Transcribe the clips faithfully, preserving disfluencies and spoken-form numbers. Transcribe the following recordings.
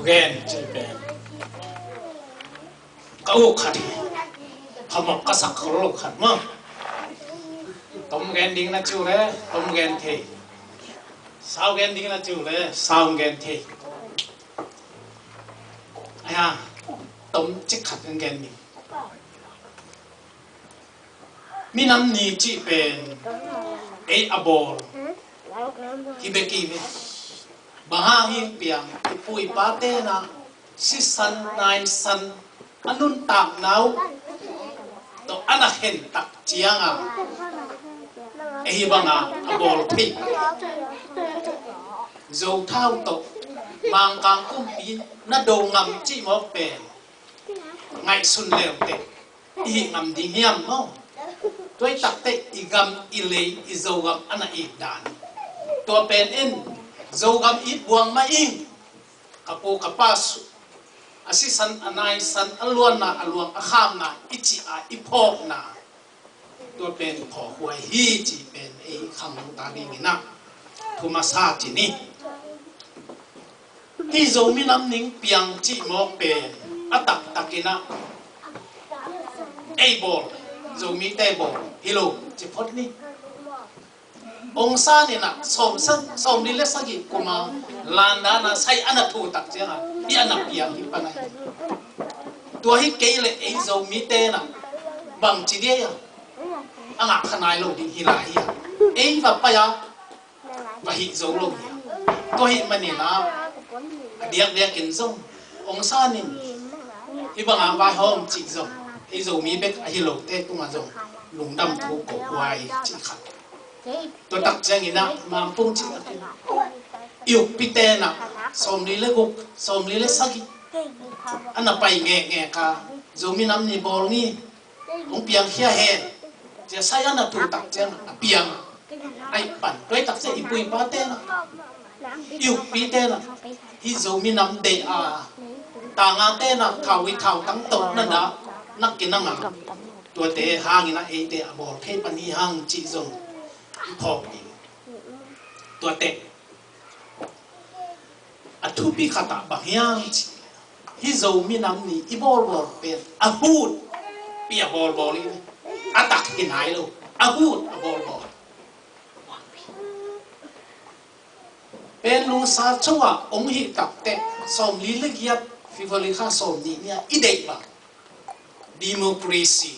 Gen ci pen ka uk khat hi. Phamawh ka sak khol lo khat maw. Tom gen ding na ci uh le tom gen thei. Sau gen ding na ci uh le sau gen thei. Aya, tom cik khat gen ding. Minam ni cih pen ei a bawl hi bek hi ve. Bang hang hiam, i pu i pa te'n ah sisan naisan a nuntakna uh tawh a na khen tak ciangin ei bang a a bawl thei. Zothau tawh Mangkang kumpi na do ngam cih mawk pen ngaihsun leuleu teh i hih ngam ding hiam maw? Tua i takte i gam i lei i Zogam a na it dan. Tua pen in Zogam it buang mah ing. Ka pu ka pa su a sisan a naisan a luanna a luang a khamna i cih a i phawkna. Tua pen phawkhuai hi cih pen ei khang ta dingin ah thu masa ci ni. Hih Zomi Nam Ni piang cih mawk pen a taktakin ah ei bawl, Zomite bawl hi lo ci phot ni. Aung San in ah sawm sa, sawmli le sagih kum a landan a sai a na thu tak ciangin hih a na piang hi pan ahi. Tua hi kei leh ei Zomite in ah bangci dia a ngah kha nai lo ding hi lai hi a. Ei va pai a va hih zo lo hi a. Tua hih manin ah a diakdiakin zong Aung San in hih bang a vaihawm cih zong ei Zomi bek ahi lote tungah zong lungdam thu ko huai cih khat. Tua tak ciangin ah Mangpung cih takin i ukpite in ah sawmli le guk, sawmli le sagih a na pai ngekngek a Zomi Nam Ni bawl ni. Hong piangkhia hen. Cia sai a na thu tak ciang a piang. Ai pan tuai tak cia i pu i pate na, i ukpite na, hih Zomi Nam deih a tangate na thau i thau tang tawh na dah na kinang a. Tuate hangin a eite a bawl thei pan hi hang cih zong i phawk ding. Tuate a thupi khat ah bang hiam cih leh hih Zomi Nam Ni i bawlbawl pen a hut pi a bawlbawl hi ve. A tak hi nai lo, a hut a bawlbawl. Pen lungsa cho ah hong hih tak teh sawmli le giat February kha sawmnih ni a i deih bang democracy.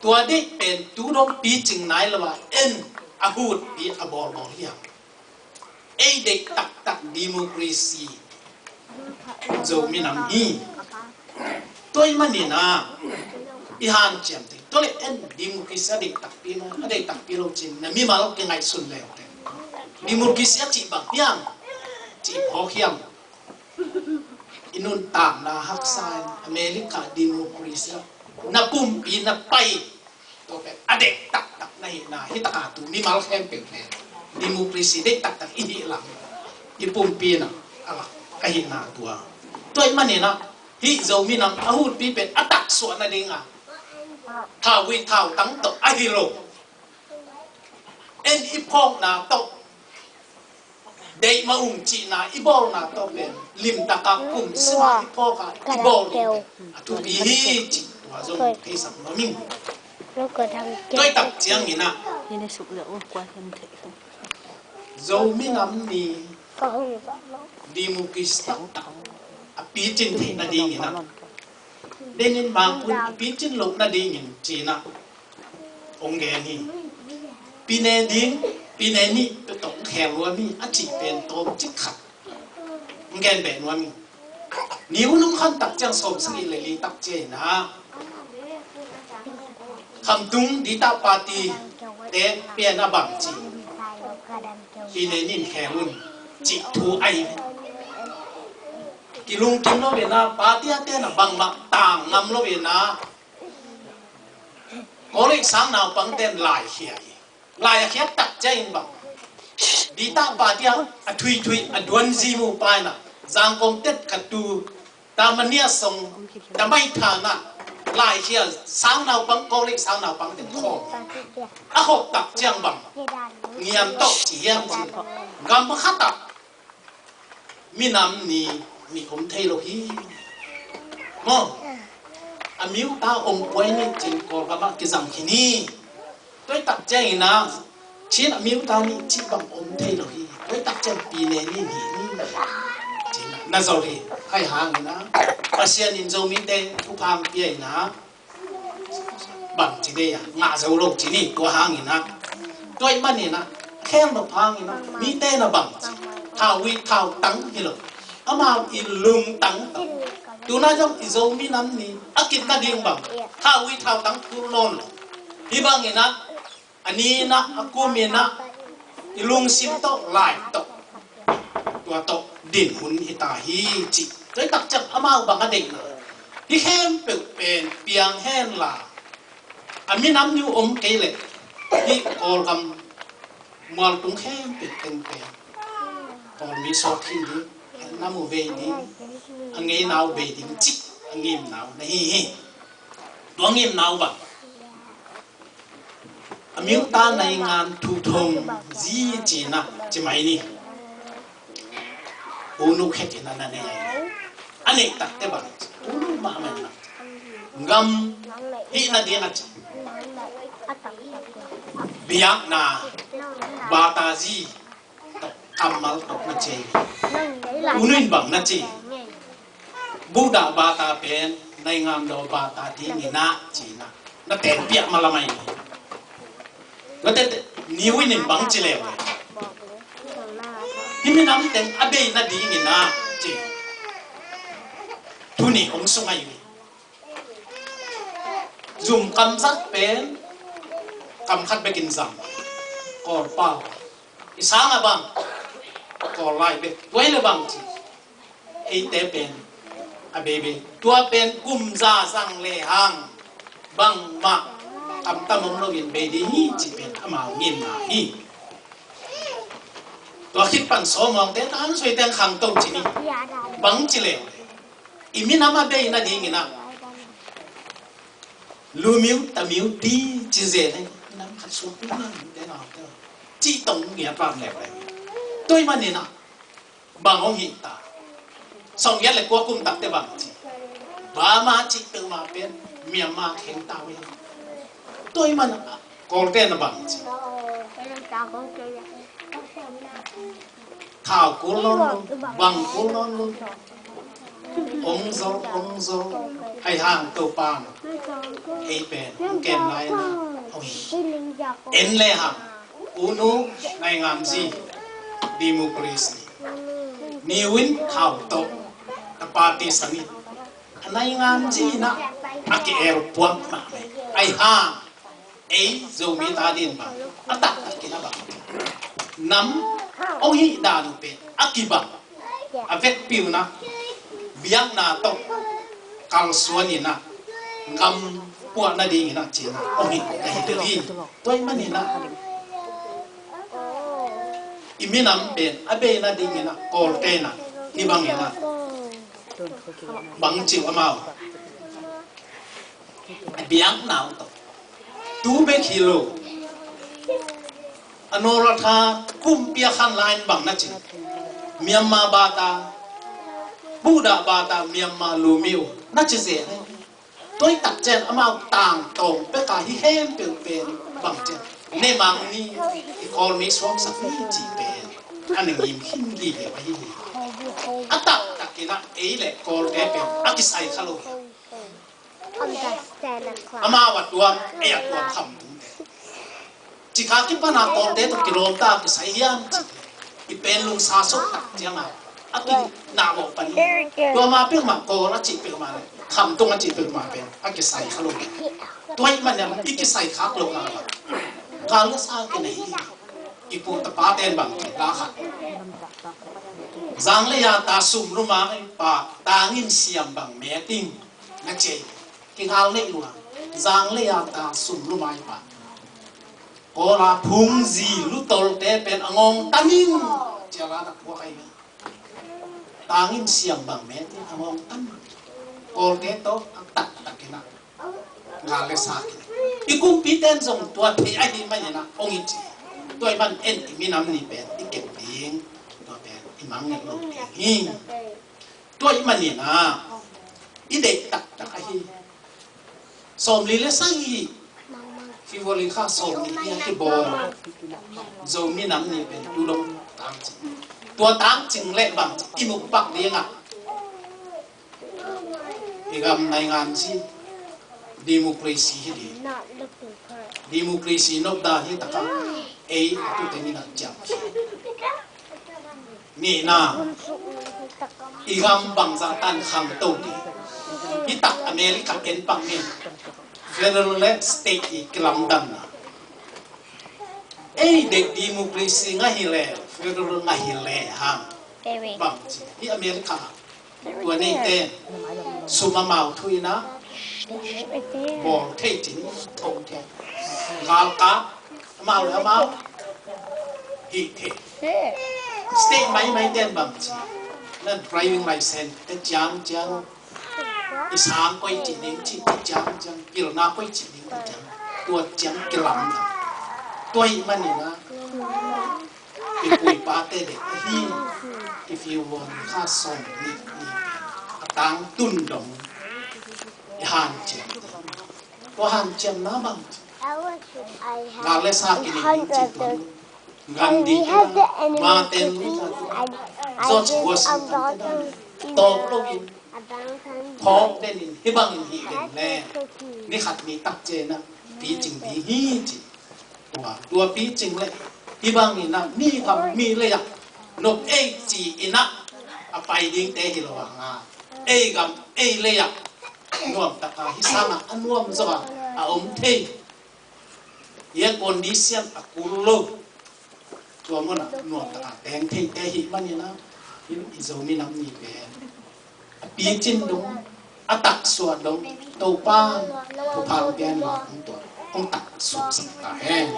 Tua deih pen tu dong picing nai lo a en a hut pi a bawlbawl hiam? Ei deih taktak democracy Zomi Nam hi. Tua i manin ah i hanciam ding. Tua le en democracy a deih takpi lo, a deih takpi lo cin na mimal kingaihsun leu te. Democracy a cih bang hiam? Cih phawk hiam? I nuntakna haksa in America democracy ah na pumpi na pai. Tua pen a deih taktak na hihna hi taka tu mimal khempeuh pen democracy deih taktak i hih lam i pumpi na a lak a hihna tua. Tua i manin ah hih Zomi Nam a hutpi pen a taksuah nading a thau i thau tang tawh a hi lo. En i phawkna tawh deih mah ung cihna i bawlna tawh pen limtak a kum sima i phawk a i bawl ding pen a thupi hi cih tua zong theisak nuam ing. Tua i tak ciangin ah Zomi Nam Ni democracy taktak a picin theih nadingin ah denin Mangpun a picin loh nadingin cin ah hong gen hi. Pine ding, pine nih tawh hong khel nuam hi a cih pen tawmcik khat hong gen beh nuam hi. Ni hun hong khan tak ciang sawm sagih le li tak ciang in ah Khamtung Dita Party te pian a bang ci pine nih in khel un cih thu a hi. Kilungkim lo ve na party a te na bangmah tang ngam lo ve na College sang naupang ten laikhia hi. Lai a khiat tak ciangin bang Dita Party a thuithui a duanzi mu pa in ah Zangkong tet khat tu Tamania song damai thana laikhia sang naupang College sang naupang ten khawm a khop tak ciang bang ngiam tawh ci hiam ci gam khat ah minam ni, ni om thei lo hi. Maw, a miuta om puai ni cin Kawlgam ah kizang khin hi. Tua i tak ciangin ah Chin a miuta ni cih bang om thei lo hi. Tua i tak ciang pi ne ni ni ni cin na zol hi. Hai hangin ah Pasian in Zomite thupha pia in ah bang ci dei a ngah zo lo ci ni. Tua hangin ah, tua i manin ah khel nop hangin ah mite na bang ci, thau ui thau tang hi lo, amau i lungtang tawh. Tuna zong i Zomi nam ni a kit nading bang thau ui thau tang tul nawn lo. Hi bangin ah a ni in ah a kum in ah i lungsim tawh lai tawh tua tawh din hun hi ta hi ci. Tua i tak ciang amau bang a deihna hi khempeuh pen piang hen la, a minam ni uh om kei leh hih Kawlgam mualtung khempeuh teng pen Kawlmi suak khin ding, a nam uh bei ding, a ngeina uh bei ding cih a ngimna uh na hi hi. Tua ngimna uh bang a miuta naingan thu thong zi ci na ci mai ni. U Nu khek in a na nei a, a neih takte bang u nu mahmah in a gam hih nading a ci, biakna bata zi kammal tawh na ci, u nu in bang na ci, Buddha bata pen naingan daw bata dingin a ci na, na tenpiak ma lamai ni. Na tete ni winin bang ci leu le, hih minam teng a bei nadingin a ci, thu nih hong sung ahi. Zum kamzat pen kam khat bekin zam, Kawlpau. I sang a bang Kawl lai bek, tua hi le bang ci, eite pen a beibei tua pen kum za zang le hang bangmah kamtam om loin bei ding hi ci pen amau ngimna hi. Tua khit pan sawmawngte tan soi teng khangto ci ni. Bang ci leu le, i minam a bei nadingin a Lumiu Tamiu ti ci zen, nam khat suak tu nam te na te ci tong ngiat ram leu le. Tua i manin a bang hong hih ta. Sawmgiat le kua kum takte bang ci, Burma ci peuhmah pen Myanmar kheng ta uh hi. Tua i man a Kawlte na bang ci, thau kul nawn lo, bang kul nawn lo, ong zol ong zol. Hai hang Topa na ei pen hong kem lai na hong hi. En le hang U Nu naingan zi democracy ni win khau to a party sangin a naingan zi na a ki el puak na ai ha. Ei Zomi ta din bang a taktak kina bang nam ong hih dan uh pen a kibang a vekpi uh na biakna tawh kalsuan in a gam puah nadingin a cina ong hih a hi ding. Tua i manin a i minam pen a bei nadingin a Kawlte na hi bangin a bang ciu amau a biakna uh tawh tu bek hi lo. A Nawlratha kumpi a khan lai in bang na ci, Myanmar bata, Buddha bata, Myanmar Lumiu na ci zen. Tua i tak ciang amau tangtawng pek a hi khempeuh pen bang ciang ne mang ni, i Kawlmi suaksak ni ci pen a na ngim khin gige a hi hi. A taktak in a ei le Kawlte pen a kisai kha lo hi. Amau a tuam, ei a tuam khamtung te. Cikha kipan a Kawlte tawh kilawm ta kisai hiam ci. I pen lungsa sawh tak ciang a a kinah mawh pan hi. Tua ma peuhmah Kawl a cih peuhmah le khamtung a cih peuhmah pen a kisai kha lo. Tua i man i kisai khak lo na kal le sa kinei hi. I pu tapa ten bang ci la khat, zang le ya ta sum lu ma pa tangin siam bang meting na ci. Kingal neih lua, zang le ya ta sum lu mai pa Kawla phungzi lu tolte pen a ngawng tamin cia la tak puak ai. Tangin siam bang metin a ngawng tamin Kawlte tawh a taktak in a ngal le sa kina. I kumpi ten zong tua thei a hi mai in a ong i ci. Tua i man en i minam ni pen i kep ding. Tua pen i mangngilh lo ding hi. Tua ahih manin ah i deih taktak ahi. Sawmli le sagih, February kha sawmnih ni a kibawl Zomi Nam Ni pen tu dong tangcing. Tua tangcing leh bang i mukbak dingah i gam naingan si democracy hi ding. Democracy nopdan hi takah ei a tu teng in a ciam hi. Nihna, i gam bangzah tan khangto ding. Hi tak America ken pang in federal le state i kilamdanna. Ei deih democracy ngah hi le federal ngah hi le hang bang ci hi America. Tua neite sum amau thuina bawl thei cin tho thei. Galkap amau le amau hih thei. State maimai ten bang ci na driving license te ciangciang i sang koi ci ding ci te ciangciang pilna koi ci ding te ciang tua ciang kilamdang. Tua ahih manin ah i pu i pate deih ahi. I February kha sawmnih ni a tangtun dong i hanciam. Tua hanciamna bang ci, gak le sa kining ding ci tuan. Gandhi, Martin Luther, George Washington te dang tawp loin phawk den in hih bangin hih den le ni khat ni tak ciang ah picing ding hi ci. Tua, tua picing le hih bangin ah mi gam mi lei ah nop ei ci in ah a pai dingte hi lo hang a, ei gam ei lei ah nuam taka hih sangah a nuam zaw a a om thei. Air condition a kul lo tua munah nuam taka teng theite hih manin ah i Zomi Nam Ni pen a picin dong, a taksuah dong, Topa thupha pian ma hong tuah, hong taksuah sak ta hen.